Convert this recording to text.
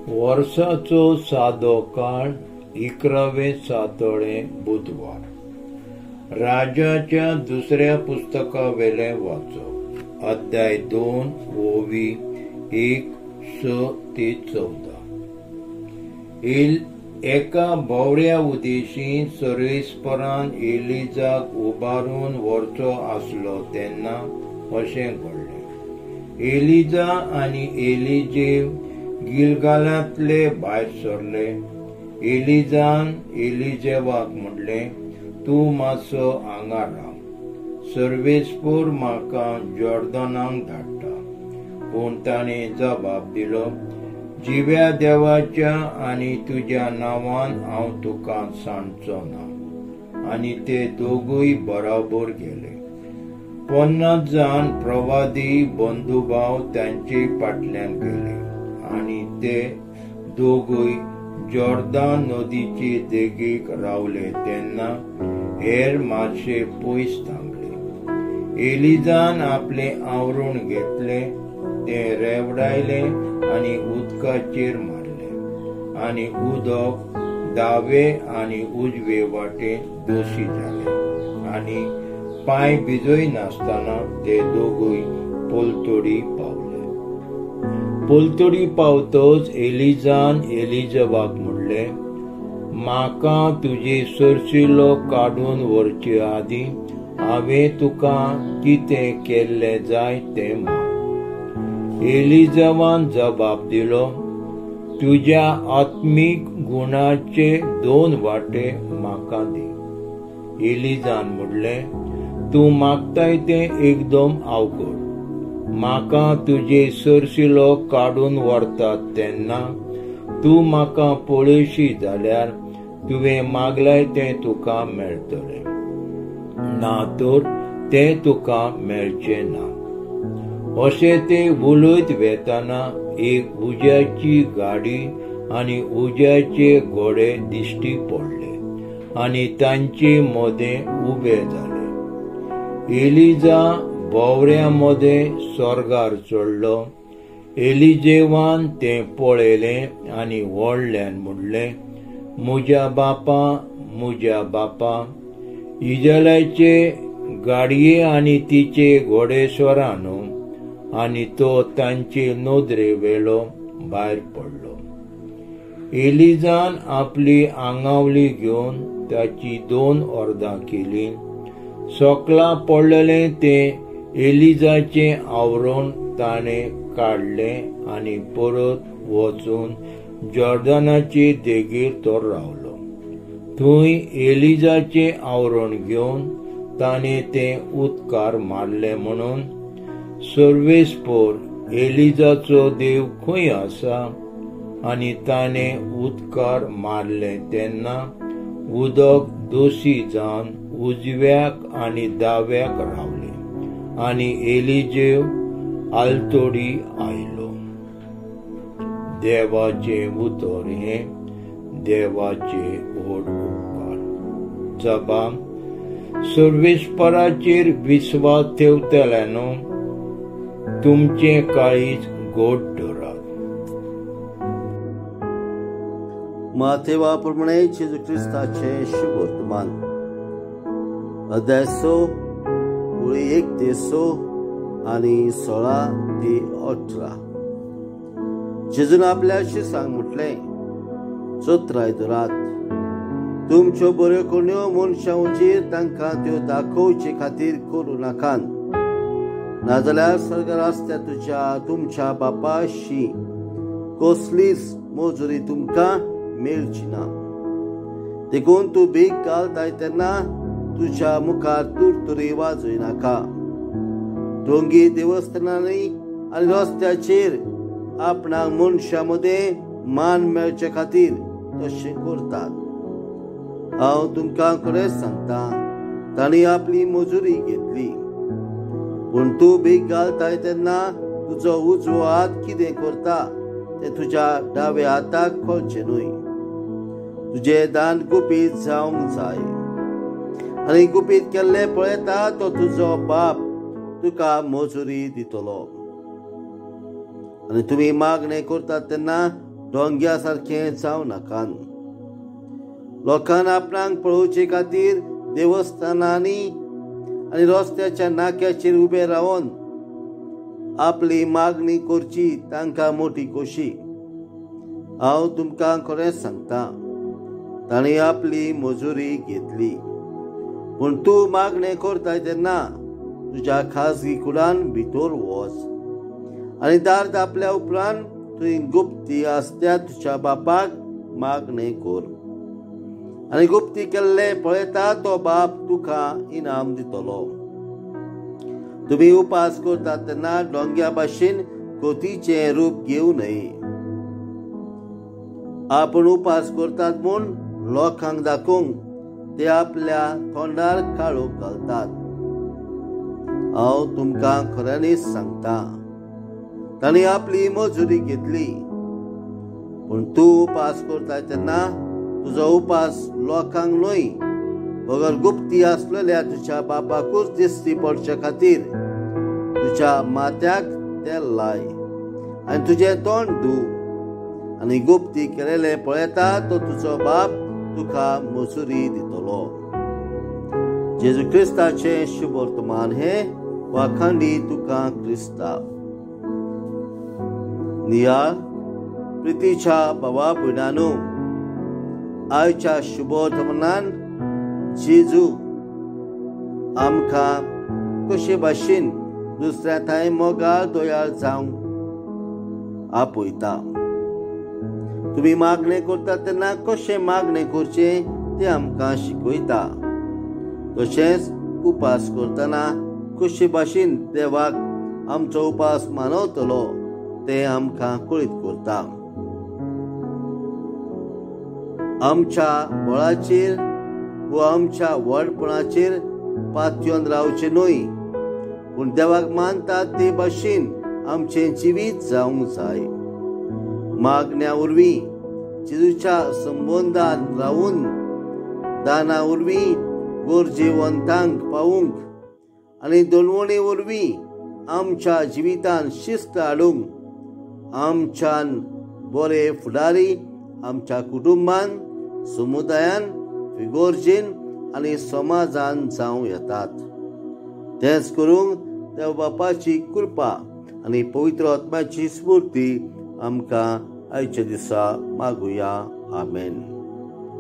वर्साचो सादो काळ 11वें सातोळें बुधवार. राजाच्या दुसऱ्या पुस्तकावेलें वाचप, अध्याय 2 ओवी 1-6 ते 14. एका भोवऱ्या उदेशी सर्वेस्परान एलिजाक उबारून व्हरचो आसलो तेन्ना अशें घडलें. एलिजा आनी एलिजेव गिलगालांतले भायर सरले. एलिजान एलिजेवाक म्हणलें, तूं मातसो हांगा राव, सर्वेस्पर म्हाका जॉर्दनाक धाडटा. पूण ताणें जबाब दिलो, जिव्या देवाच्या आनी तुज्या नांवान हांव तुका सांडचो ना. आनी ते दोगूय बराबर गेले. 50 जाण प्रवादी बंधुभाव तांचे फाटल्यान गेले आनी ते दोगूय जॉर्दान नदीचे देगेक रावले तेन्ना हेर मातशे पयस थांबले. एलिजान आपलें आवरण घेतलें, तें रेवडायलें आनी उदकाचेर मारलें आनी उदक दावे आनी उजवे वाटेन दोशी जालें आनी पांय भिजय नासतना ते दोगूय पलतडी पावले. पलतडी पावतच एलिजान एलिजवाक म्हणलें, म्हाका तुजे सरशिलो काडून व्हरचे आदीं हांवें तुका कितें केल्लें जाय तें माग. एलिजवान जबाब दिलो, तुज्या आत्मीक गुणाचे 2 वांटे म्हाका दी. एलिजान म्हणलें, तूं मागताय तें एकदम अवघड. म्हाका तुजे सरशिलो काडून व्हरतात तेन्ना तूं म्हाका पळयशी जाल्यार तुवें मागलाय तें तुका मेळटलें, ना तर तें तुका मेळचें ना. अशें ते उलयत वेतना एक उज्याची गाडी आनी उज्याचे घोडे दिश्टी पडले आनी तांचे मदें उबे जाले. एलिजा भोवऱ्या मदें स्वर्गार चडलो. एलिजेवान तें पळयलें आनी व्हडल्यान म्हणलें, म्हज्या बापा, म्हज्या बापा, इजरायलाचे गाडये आनी तिचे घोडेश्वरानो. आनी तो तांचे नदरे वेलो भायर पडलो. एलिजान आपली आंगावली घेवन ताची 2 अर्दां केलीं. सकला पडलेलें तें एलिजाचें आवरण ताणें काडलें आनी परत वचून जॉर्दनाचे देगेर तो रावलो. थंय एलिजाचें आवरण घेवन ताणें तें उदकार मारलें म्हणून, सर्वेस्पर एलिजाचो देव खंय आसा? आनी ताणें उदकार मारलें तेन्ना उदक दोशी जावन उजव्याक आनी दाव्याक रावलें आनी एलिजेव आलतडी आयलो. देवाचें उतर हें देवाचे व्हड उपकार. जबाब, सर्वेस्पराचेर विस्वास ठेवतल्यानो तुमचें काळीज गोड दवरात. माथेवा प्रमाणे जेजू क्रिस्ताचें शुभवर्तमान, अध्याय 6 ओळी 1 ते 6 आनी 16 ते 18. जेजून आपल्या शिसांक म्हटलें, चतुराय दवरात, तुमच्यो बऱ्यो करण्यो मनशां हुजीर तांकां त्यो दाखोवचे खातीर करूं नाकात, नाजाल्यार सर्गार आसता तुज्या तुमच्या बापाशी कसलीच मजुरी तुमकां मेळची ना. देखून तूं भीक घालताय तेन्ना तुज्या मुखार तुरतुरी वाजय नाका. दोंगी देवस्थानांनी आनी रस्त्याचेर आपणाक मनशां मदें मान मेळचे खातीर तशें करतात. हांव तुमकां खरेंच सांगता, तांणी आपली मजुरी घेतली. पूण तूं भीक घालताय तेन्ना तुजो उजवो हात कितें करता तें तुज्या डाव्या हाताक कळचें न्हय. तुजें दान गुपीत जावंक जाय आनी गुपीत केल्लें पळयता तो तुजो बाप तुका मजुरी दितलो. आनी तुमी मागणें करतात तेन्ना डोंग्या सारकें जावं नाकान. लोकान आपणाक पळोवचे खातीर देवस्थानांनी आनी रस्त्याच्या नाक्याचेर उबे रावन आपली मागणी करची तांकां मोटी खोशी. हांव तुमकां खरेंच सांगता, तांणी आपली मजुरी घेतली. पूण तूं मागणें करताय तेन्ना तुज्या खाजगी कुडान भितर वच आनी दार दापल्या उपरांत तुवें गुप्ती आसत्या तुज्या बापाक मागणें कर आनी गुप्ती केल्लें पळयता तो बाप तुका इनाम दितलो. तुमी उपास करतात तेन्ना डोंग्या भाशेन कोतीचें रूप घेवं नये. आपूण उपास करतात म्हूण लोकांक दाखोवंक ते आपल्या तोंडार काळोख घालतात. हांव तुमकां खऱ्यांनीच सांगता, तांणी आपली मजुरी घेतली. पूण तूं उपास करता तेन्ना तुजो उपास लोकांक न्हय बगर गुप्ती आसलेल्या तुज्या बापाकूच दिश्टी पडचे खातीर तुज्या माथ्याक तेल लाय आनी तुजें तोंड धू आनी गुप्ती केलेलें पळयता तो तुजो बाप तुका मजुरी दितलो. जेजू क्रिस्ताचें शुभवर्तमान हें वाखांडी तुका क्रिस्ता. नियाळ प्रितीच्या बाबा भयणानो, आयच्या शुभवर्तमानान जेजू आमकां कशे भाशेन दुसऱ्या थंय मोगाळ दयाळ जावंक आपयता. तुमी मागणें करतात तेन्ना कशें मागणें करचें तें आमकां शिकयता. तशेंच उपास करतना कशे भाशेन देवाक आमचो उपास मानवतलो तें आमकां कळीत करता. आमच्या बळाचेर व आमच्या व्हडपणाचेर पातयेवन रावचें न्हय, पूण देवाक मानतात ते भाशेन आमचें जिवीत जावंक जाय. मागण्या वरवीं जेजूच्या संबंदान रावून दाना वरवीं गरजेवंतांक पावूंक आनी दळवणी वरवीं आमच्या जिवितान शिस्त हाडूंक आमच्यान बरे फुडारी आमच्या कुटुंबान, समुदायान, फिगोर्जेन आनी समाजान जावं येतात. तेंच करूंक देव बापाची कृपा आनी पवित्र आत्म्याची स्फूर्ती आमकां आयच्या दिसा मागुया. आमेन.